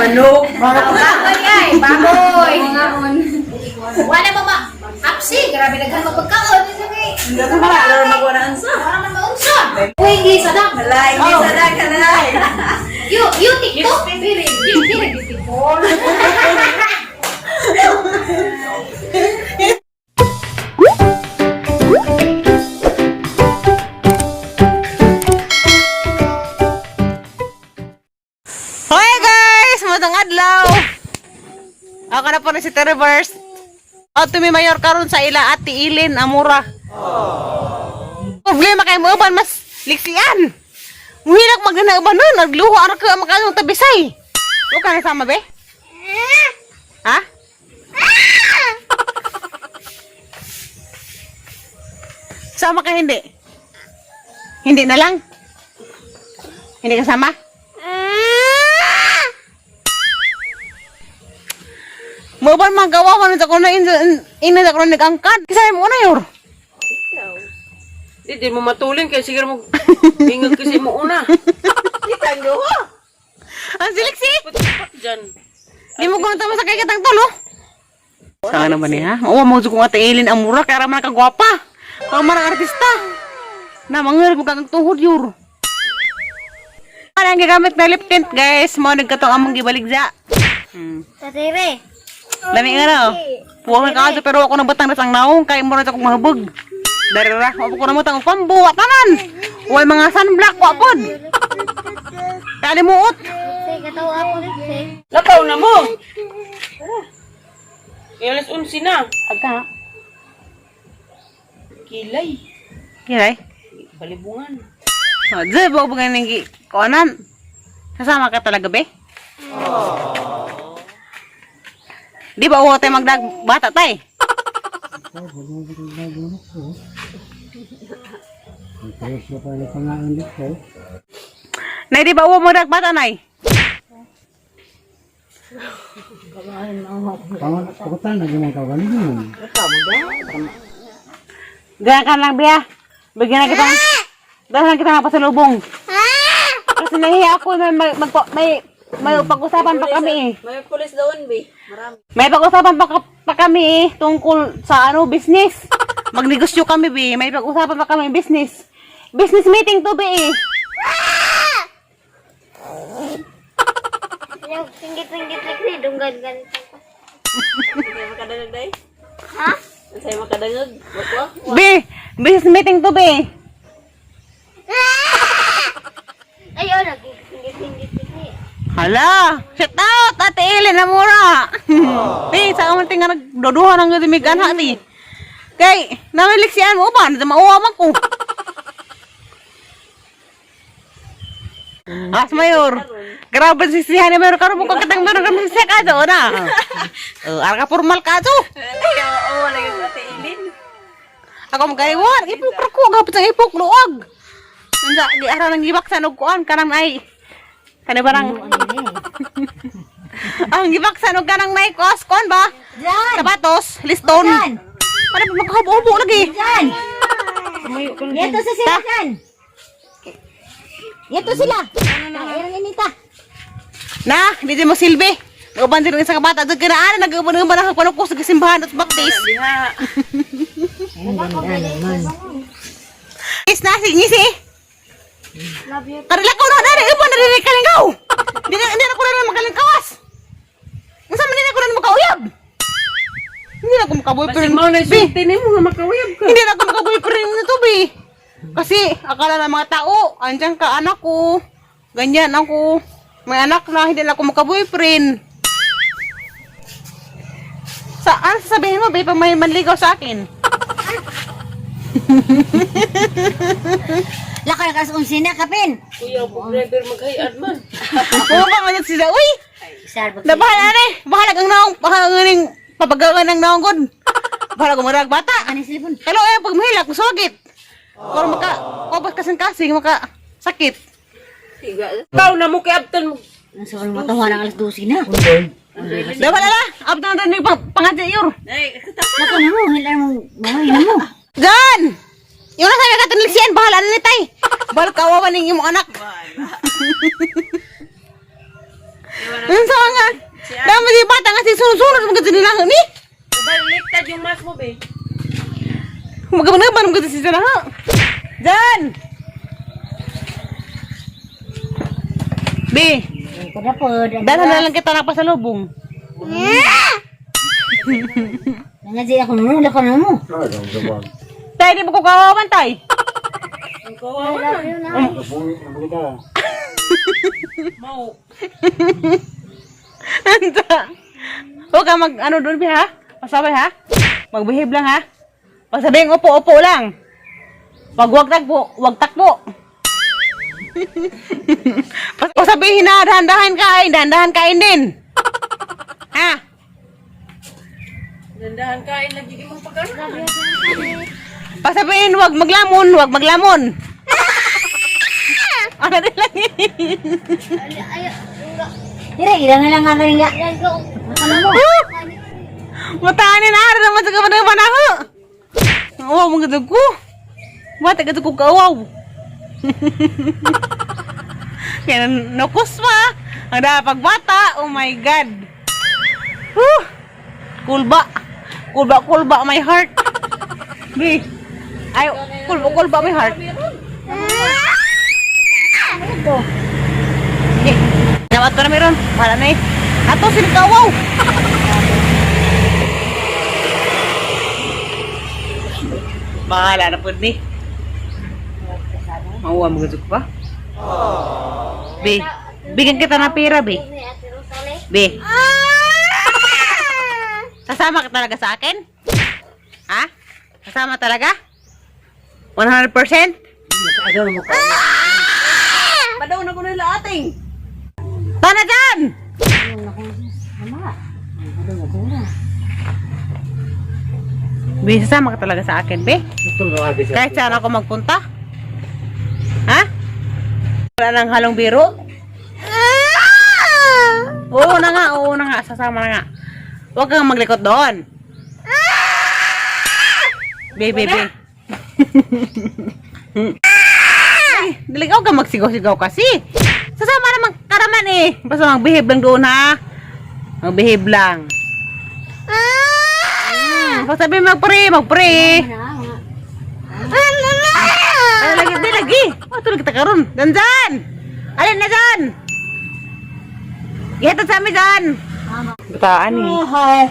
Manok. Baboy ay, baboy. Wala mama. Hapsi, grabe daghan mapagkaon. Hindi ko pala alam magwanaan sa. Para man maunsa. Uy, English adam. Halay, hindi sa dag, halay. You TikTok very very beautiful. Hi guys! Matang adlaw! Ako na po na si Terreverse. Out to mi mayor karon sa ila at Ilin Amura. Problema kay mo uban mas liksian. Muhilak magana uban nun, nagluho ara ka makadong tabisay. Wa ka na sama be? Ha? Sama ka hindi? Hindi na lang? Hindi kasama? Mo ba magawa man sa kuno in ina sa kuno nagangkad. Kasi mo na yor. Di, di mo matulin kaya siguro mo ingag kasi mo una. Ang siliksi. Putak dyan. Di mo kuno tama sa kay katang tulo. Saan naman niya? Oo, mo kung ate Elin ang mura kaya man kagwapa. Pang marang artista. Na mangyari mo kang tuhod yor. Ano ang gigamit na lip tint guys? Mo nagkatong among gibaligya. Tatere. Lami nga na. Puwang ka pero ako nang batang nasang naong kay mo na akong mahabog. Dari ra, ako ko na mo tang pambuwa tanan. Way mga sunblock wa pod. Kalimuot. Katawa ako dito. Lakaw na mo! Eh, alas 11 na. Agka. Kilay. Kilay. Balibungan. Oh, di ba ba ganing gi konan? Sasama ka talaga be? Di ba uwa tayo magdag bata tay? Nay, di ba uwa magdag bata nay? Pakutan na gimang kagalingon. Ganyan ka lang, Bea. Bigyan na kita. Dahil lang kita mapasalubong. Kasi nahiya ako na may, mag, may pag-usapan pa kami eh. May pulis doon, be. Marami. May pag-usapan pa kami eh, tungkol sa ano, business. Magnegosyo kami, be. May pag-usapan pa kami, business. Business meeting to, be eh. Pinggit-pinggit lagi dunggan ganito. Sa'yo makadangag, day? Ha? Sa'yo makadangag? Bakwa? Be, business meeting to, be. Ayo lagi pinggit-pinggit lagi. Hala, shout out, Ate Ellen Amora. Be, sa kaman tinga nagdoduha ng gudimig anha, ti. Kay, namiliksian mo ba? Mauwa man ko. As mayor. Grabe si siya ni mayor karon mo katang mayor kami siya ka do na. Oh, ara ka formal ka do. Ay, oo, lagi sa Ate Ilin. Ako magkaiwan, ipok ra ko gapit ang ipok luag. Unsa gi ara nang gibaksan og kuan kanang ay kani barang ang gibaksan og kanang may kuas kuan ba? Sapatos, liston. Para magkahubo-hubo lagi. Jan! Yeto sa sila, Jan! Yeto sila! Ayun inita. Na, hindi mo silbi. Nauban din ang isang bata. Doon kinaan, nag-uban-uban ang panukos sa kasimbahan at baptis. Is na, sige, si. Love you. Karila ko na, dari, uban na rin kalingaw. Hindi na, hindi na ko na makalingkawas. Unsa man hindi na ko na makauyab. Hindi na ako makaboyfriend. Mo na Be, sulti mo nga makawayab ka. Hindi na ako makaboyfriend nito, be. Kasi akala ng mga tao, andyan ka anak ko. Ganyan ako. May anak na, hindi na ako makaboyfriend. Sa, ano sasabihin mo, babe, pag may manligaw sa akin? Laka na kas 11 na kapin. Kuya, po driver maghayan man. Oo ba, ngayon sila, uy! Sar Na bahala na eh! Bahala ang naong, bahala ang ganing, pabagawan ng naong god. Bahala kung bata. Ano silipon? Hello, eh, pag mahilak, sugit. Pero maka, kobas kasing-kasing, maka, sakit. Ikaw na mo kay abtan mo. Nasa walang matawa ng alas 12 na. Dapat ala, abtan na rin pang pangadya yor. Ay, Laka na mo, hila mo, mga hila mo. Jan! Yung nasa may katinilsian, bahala na ni tay. Bahala kawawa ning imong anak. Iwan na Unsa nga? Damo di bata nga si sunod-sunod mo gud nila ni. Baliktad yung mask mo, be. Magabanaban mo gud si Jan ha. Jan. Be, Kada po. dala na lang kita ng pasalubong. Nangadzi ako nuno, ako nuno. Tay, di mo ko kawawan, tay. Ang kawawa na. Mau. Anta. Huwag ka mag, ano doon, Bi, ha? Pasaway, ha? Magbehave lang, ha? Pag sabihin, upo, upo lang. Pag wag takbo, wag takbo. Pag sabihin na, dahan-dahan kain, dahan-dahan kain din. Ha? Dandahan kain lagi imong pagkaon. Pag sabihin, wag maglamon, wag maglamon. Ano din lang eh. Dire, ilang lang nga nga. Ano mo? Mataan na araw naman sa kapanang panaho. Awaw, mga ko. Bata ka ko kaawaw. Kaya nakus pa. Ang dapat pagbata. Oh my God. Whew. Kulba. Kulba, kulba my heart. Bi. Ay, kulba, kulba my heart. Okay. Dapat ko na meron. Wala na eh. Ato, sinikawaw. Bahala na po ni. Mauwa mo gusto ko ba? Be, bigyan kita ng pera, be. Be. Sasama ka talaga sa akin? Ha? Sasama talaga? 100%? Padaw na ko nila ating. Tana dyan! Be, sasama ka talaga sa akin, be? Kahit saan ako magpunta? Ha? Wala nang halong biro? Oo na nga, oo na nga, sasama na nga. Huwag kang maglikot doon. Be, be, be. Ay, dali ka magsigaw-sigaw kasi. Sasama naman ka naman eh. Basta mag-behave lang doon ha. Mag-behave lang. Pag sabi mag-pray, mag-pray. Ay, lagi, di lagi. Oh, tulog kita karon. Dandan! Alin na dyan? Ihatod sa amin dyan. Bataan eh.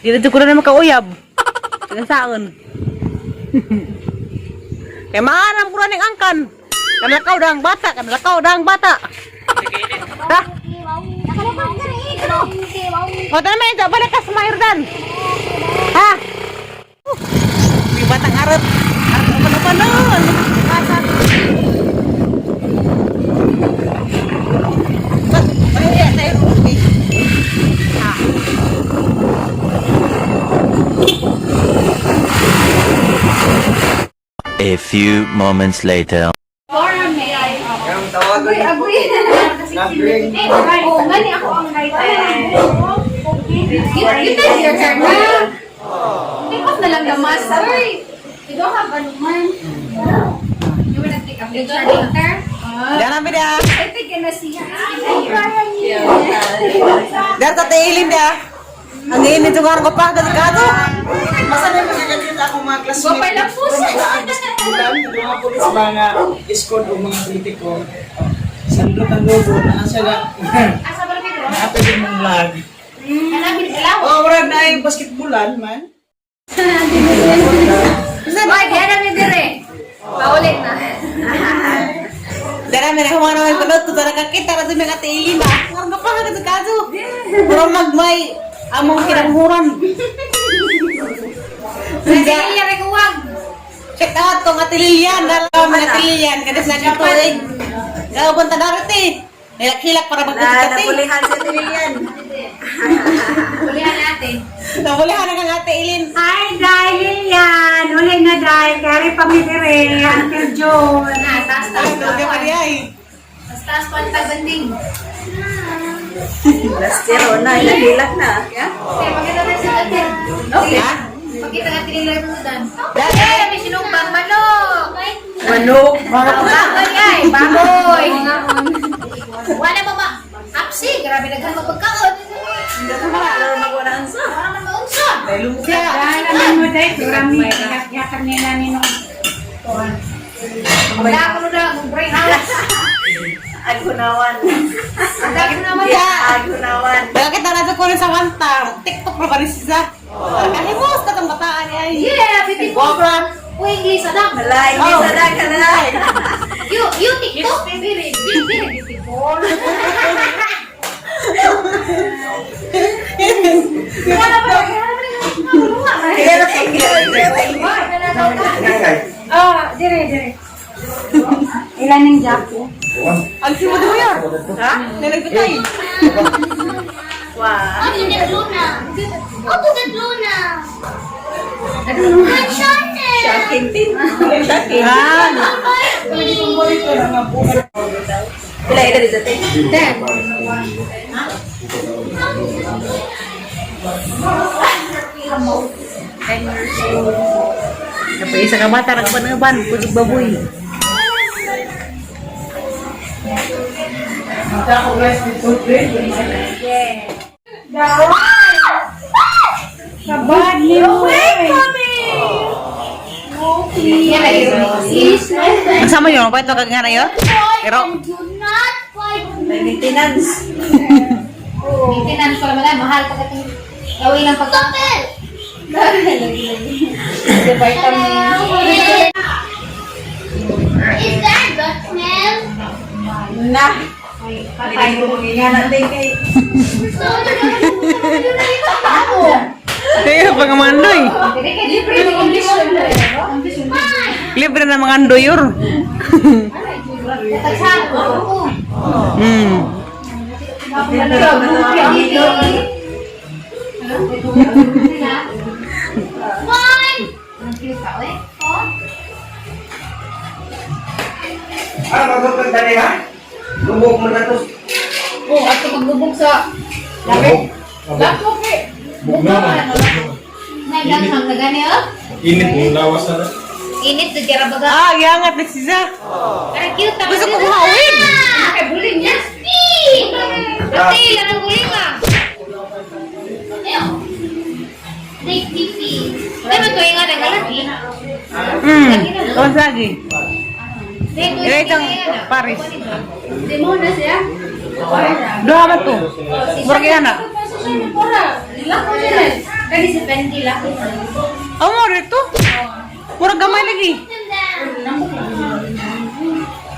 Dito ko na naman kauyab. Taga saon. Kaya maaram ko na ng angkan. Kanalakaw na ang bata, kanalakaw na ang bata. Ha? O, tama na, balik ka sa mahirdan. Ha? May batang arot. Arot pa na pa nun. Bata. Ba't, pahiya tayo, Ruby. Ha? A few moments later. Oo, gani ako ang right hand. You touch your hair na. Take off na lang the mask. Sorry. You don't have ano man. You wanna take a picture later? Diyan na, bida. I think na siya. Diyan sa tailin niya. Ang init yung ko pa, delikado. Masanay mo siya kanina akong mga classmates. Gopay lang po siya. Bulan, mga pulis ba nga iskod o mga politiko. Sandot ang lobo, naa siya na. Asa ba rin Naapil din mong vlog. Hanapin ilaw. Oh, murag na ay basketballan man. Boy, di na mi dire. Paulit na. Dara may nakuha naman pala ito talaga kita na mga tailin ba. Ang pa ka delikado. Puro magmay among kinanghuran. Sige, rekuwag. Check out kong Ate Lilian. Dala mga Ate Lilian. Kadas na dito eh. Gawabon ta darat eh. Hilak-hilak para Na, magkakate. napulihan si Ate Lilian. Ulihan natin. Nabulihan na kang Ate Ilin. Hi, Dai Lilian! Uli na, Dai. Kari pa mi dire until June. Na, taas taas Ay, tulog ka pa ay. Taas taas pa ang tagbanding. Last year, oh, na, hilak na. Yeah? Sige, pakita na sa atin. Okay. Ha? Pakita nga tinilay mo dan. Eh, may sinumpang manok. Manok. Baboy ay, baboy. Wala mama. Apsi, grabe naghan magpagkaon. Hindi ko makalaro magwanaansa. Para man maunsa. Dahil naman mo dahil, durami, iyak-iyakan nila ninong. Wala ko na mong brain house. Aghunawan. Ang dami naman. Aghunawan. Bakit na sa kunin sa wanta? TikTok pa rin siya. Kahimos ka tong bataan ay. Yeah, beautiful. Cobra. Uy, English, anak. Halay, Oh. isa na ka na. You TikTok? Very, very, very beautiful. Wala pa, wala pa. Ah, dire, dire. Ilan yung japo? Ang simo di mo yun? Ha? Nalagpatay. Wow. Oh, to get Luna. Oh, to get Luna. Good shot. Shocking tin. Shocking. Ah, Pila ida dito te? Kapag isa ka bata, nagpan-uban, pudog baboy. Kabad ni mo. Kasama yun, pa ito kag nga na yun? Pero, Do not fight me. May maintenance. Maintenance pala malay, mahal pa katong gawin lang pagka. Stop it. The vitamin. Is that the smell? Na. Patay ko nga natin kay. So, eh, pag mandoy. Libre yung English. Libre na mga andoy yun. One. Ano magugod na niya? Lubog mo na to. Oh, ato maglubog sa Lubog. Laptop eh. Bugnaw. Naglanghang na gani oh. Init mo lawas na. Init to kira baga. Ah, giangat na siya. Ay, cute ah. Gusto ko kumawin. Kay buling niya. Ate, lang ang buling ah. Ew. Big pipi. Ay, matuloy nga nagalaki. Kawan lagi. Ito itong Paris. Di mo na siya. Duha man to. Murag yan na. Kani si Fendi laki. Amo rito. Murag gamay lagi.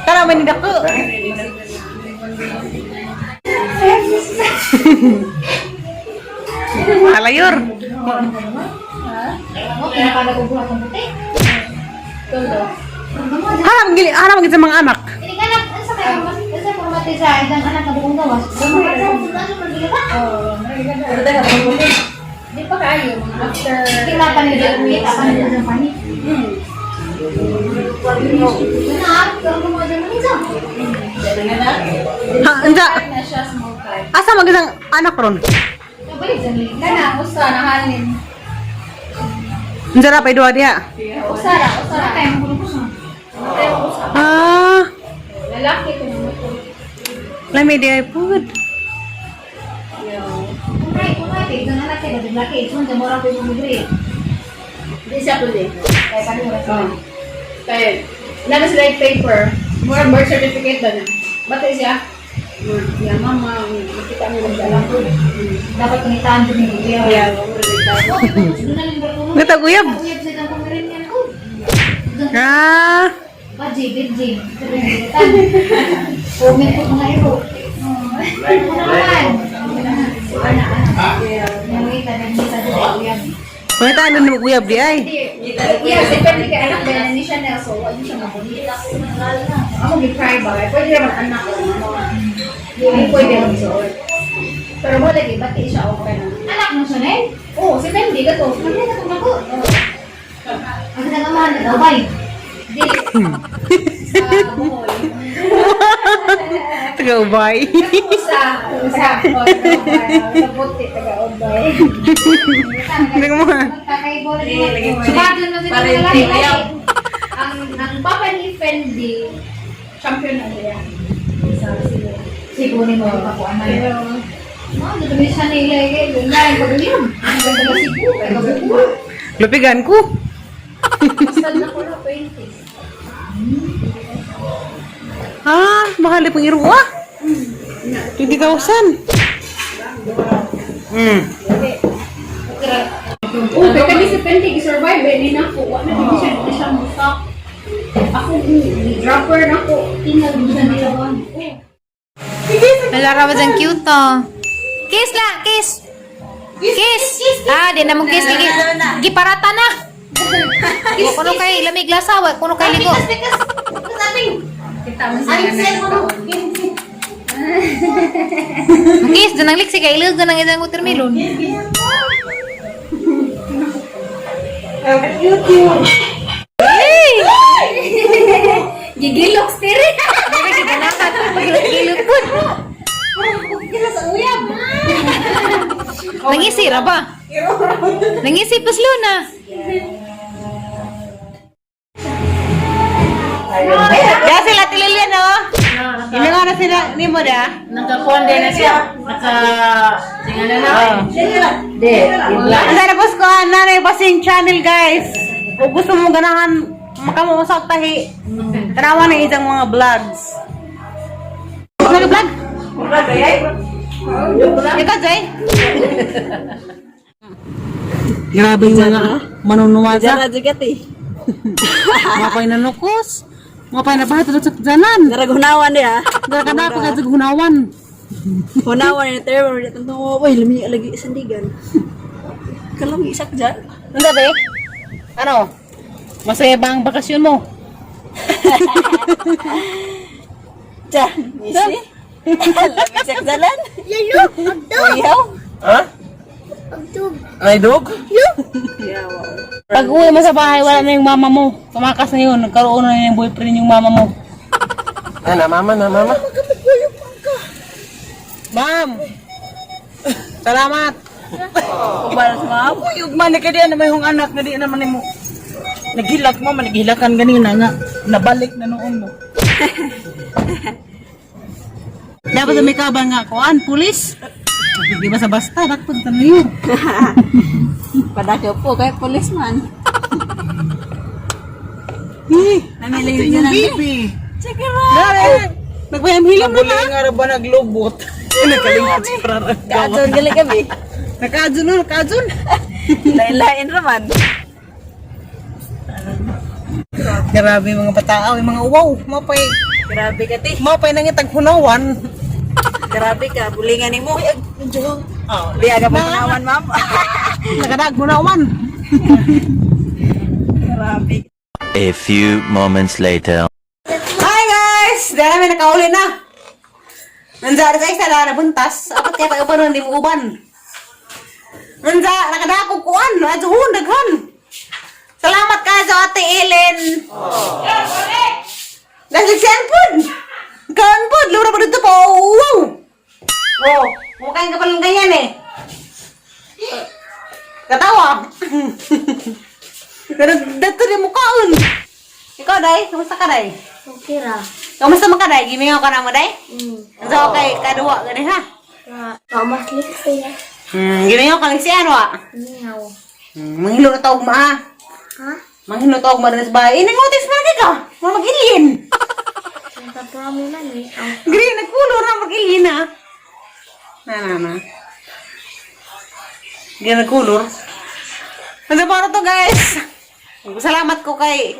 Tara man ni dako. Alayor. Mo pinapanagubuhat akong puti. Haram gili, haram gid sa mga anak. Ini ka anak, unsa kay mas unsa formate sa idang anak na buong gawas? Di pa kayo mga after. Kila pa nila kita pa nila sa pani. Na, pero mo mo dyan Ha, unsa? Asa mag isang anak ron? Kabalik dyan. Kana usa na halin. Unsa ra pay duha diha? Usa ra, usa ra kay mo ko. Ah, Lalaki ko naman ko. lami di ay pud. Kung ay, tignan anak kay badig laki, ito ang mura ko yung mga Di siya puli. Kaya kani mura sa. Kay nana sila yung paper. More birth certificate ba na? Bata siya. Ya mama, makita mo lang alam ko. Dapat panitaan din ni Kuya. Yeah, Nataguyab. Uyab sa itang pamirin niya ko. Ah, Baji, bitji. Comment ko mga iro. Ano naman? Ana, ana. Nangita, nangita din uyab. Pangita ano ni maguyab di ay. Uyab, si Perly kay anak ba ni Chanel, so wala siya mabunit. Ako gi-try ba? Pwede naman anak ko. Hindi pwede magsuot. Pero mo lagi, bati siya okay na. Anak mo Chanel? Oo, si Fendi ka to. Ano ka to nako? Ang nagamahan na daw, bay. Dili. Sa Bohol. Tagaubay. Usa, usa. O, taga-ubay. Sa buti, taga-ubay. Hindi mo. Sumado na sila Parente, sa lalaki. ayaw. Ang papa ni Fendi, champion na niya. Sa sila. Siguro ni mo ako anay. Ah, dito may siya nila eh. Yun na, yung pag-uyab. Ang ganda na Cebu, kay kabubuo. Lupigan ko. Basta na ko na 20. Ah, mahal pang iruwa. 20,000. Oh, kaya kami sa 20, survive eh. Hindi na ako. Wala na din siya, hindi siya musak. Ako, dropper na ako. Tingnan mo siya nila. Wala ra ba dyan cute to? Kiss la, kiss. Kiss. Ah, di na mo kiss. Giparata na. Kuno kay lamig lasa, wa kuno kay ligo. Kiss, dyan ang liksi kay ilog ng isang watermelon. Gigilok stiri. Gigilok pud. Nangisi ra ba? Nangisi pas Luna. Ya sila tililian oh. Ilinga na sila ni mo da. Nakakuan din na siya. Naka... Tingnan na na. Di. Sana boss ko nanay basing channel guys. Kung gusto mo ganahan makamuusap tahi. Tanawa na isang mga vlogs. Nag-vlog? Vlog ay? Ikaw, Jay? Grabe yung mga manunuwaza. eh. Mapay na nukos. Mapay na bahat sa jalan. Naragunawan niya. Dara ka na pagkagunawan. Hunawan ni terror ni tanto. Uy, lami lagi sandigan. Kalami isak dyan. Ano ba? Ano? Masaya ba ang bakasyon mo? Diyan, ngisi. Lami isak jalan. Lalo, agdog. Iyaw. Ha? Agdog. May dog? Pag uwi mo sa bahay, wala na yung mama mo. Tumakas na yun. Nagkaroon na yung boyfriend yung mama mo. Ah, na mama, na mama. Ma'am! Salamat! Uy, ugma na ka di na may hong anak na di naman nimo. Naghilak mo, managhilakan ganina nga. Nabalik na noon mo. Dapat may kabang nga kuan, pulis. Di ba sa basta, dakpag tayo. Padako po kay policeman. Eh, Namili yun baby. Check it out. Nagpayam-hilam na Nabuli nga ra ba naglubot? Nakalimot si Prara. Kaadson gali kami. Nakaadun na, nakaadun. Lain-lain raman. Grabe mga bataaw, yung mga uwaw. Mapay, Grabe ka ti. mapay nangitag hunawan. Grabe ka, bulingan nimo. Oh, di aga mo hunawan, ma'am. Nakadag hunawan. Grabe. A few moments later. Hi guys! Dahil namin nakauli na. Nandiyan sa isa na nabuntas. Apat kaya tayo pa nun, di mo uban. Nandiyan, nakadakog kuan. Adzuhon, daghan. Salamat ka sa Ate Ellen. Nagsiksiyan po. Kaan po, lura pa dito po. Wow! Oh, mukhain ka palang ganyan eh. Katawa. Pero dito rin mukhaon. Ikaw, Day? Kamusta ka, Day? Okay ra. Kamusta man ka, Day? Gimingaw ka na mo, Day? Mm. So, okay, kaduwa, gani ha? Ra. Mas liksi. Gimingaw ka lang siya, ano ah? Meow. Manghilo na tawag ma, ah. Ha? Manghilo tawag ma rin sa bahay. Eh, nangutis man ka! Mga mag-ilin! Nagpaprami man eh. Ang Green, nagkulo na mag-ilin ah. Na, na, na. Green, nagkulor. Ano para to, guys? Salamat ko kay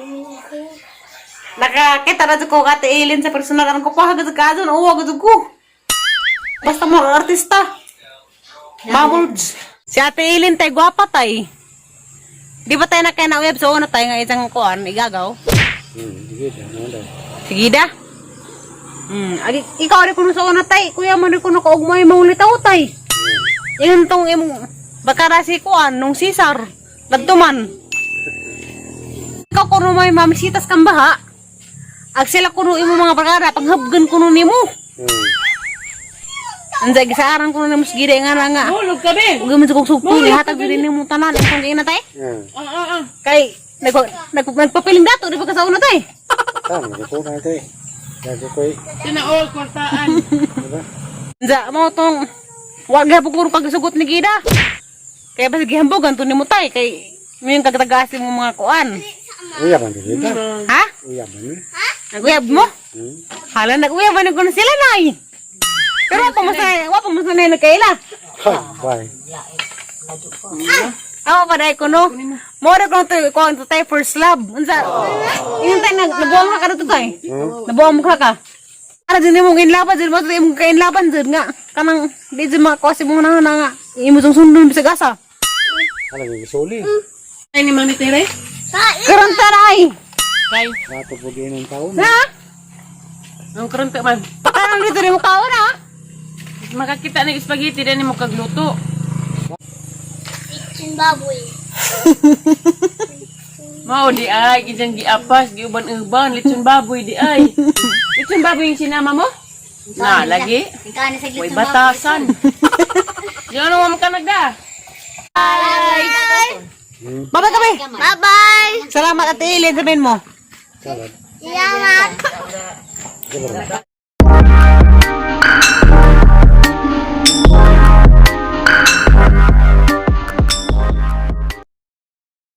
Nakakita na ko kate Eileen sa personal ang kupaha gud ka doon uwa gud ko. Basta mo artista. Bubbles. Si Ate Eileen tay gwapa tay. Di ba tayo na kay na web so una tayo nga isang kuan igagaw? Sige da. Agi ikaw rin kuno sa una tay, kuya man rin kuno kaug mo imong litaw tay. Ingon tong imong baka ra si kuan nung Cesar. Lagtuman. Ikaw kuno may mamisitas kang baha. Ag sila kuno imo mga barkada panghabgan kuno nimo. Anjay gisaaran kuno nimo sige nga na nga. Hulog ka be. Ug man kog sugpo hatag din nimo tanan ang kung tay. Kay nag nagpapiling dato di ba ka sa una tay? Tama, nagkukuha na ito eh. Gago ko eh. Tinaol, kwartaan. Za mo tong wa gyapon ko kagsugot ni Gida. Kaya ba sige hambog anto nimo tay kay may yung kagtagasi mo mga kuan. Uya man kita. Ha? Uya man. Naguyab mo? Hala naguyab man ko na sila nay. Pero wa pa mo sa wa pa mo sa nay nagkaila. Ha, bye. Awa pa dai ko no. Mo ra ko to ko ang tay first love. Unsa? Ingon tay nag nabuang ka kadto tay. Nabuang mo ka ka. Ara jud nimo inlaban jud mo to imong kainlaban jud nga kanang di jud makakuha si mong na nga imo jung sundon bisag asa. Ala gisuli. Ay ni Mami Tere. Karon taray. Kay, Nato po din ang taon. Ha? ang karon man. Pakaran dito nimo kaon ha. Makakita ng spaghetti dani mo kagluto. Lechon baboy. Mao di ay gijang giapas, giuban-uban, lechon baboy di ay. Lechon baboy yung sinama mo? Na, lagi. Ikaw na sa Way batasan. Di ano mo makanagda? Bye-bye kami. Bye-bye! Salamat Ate Eileen, sabihin mo. Salad. Salamat! Salamat.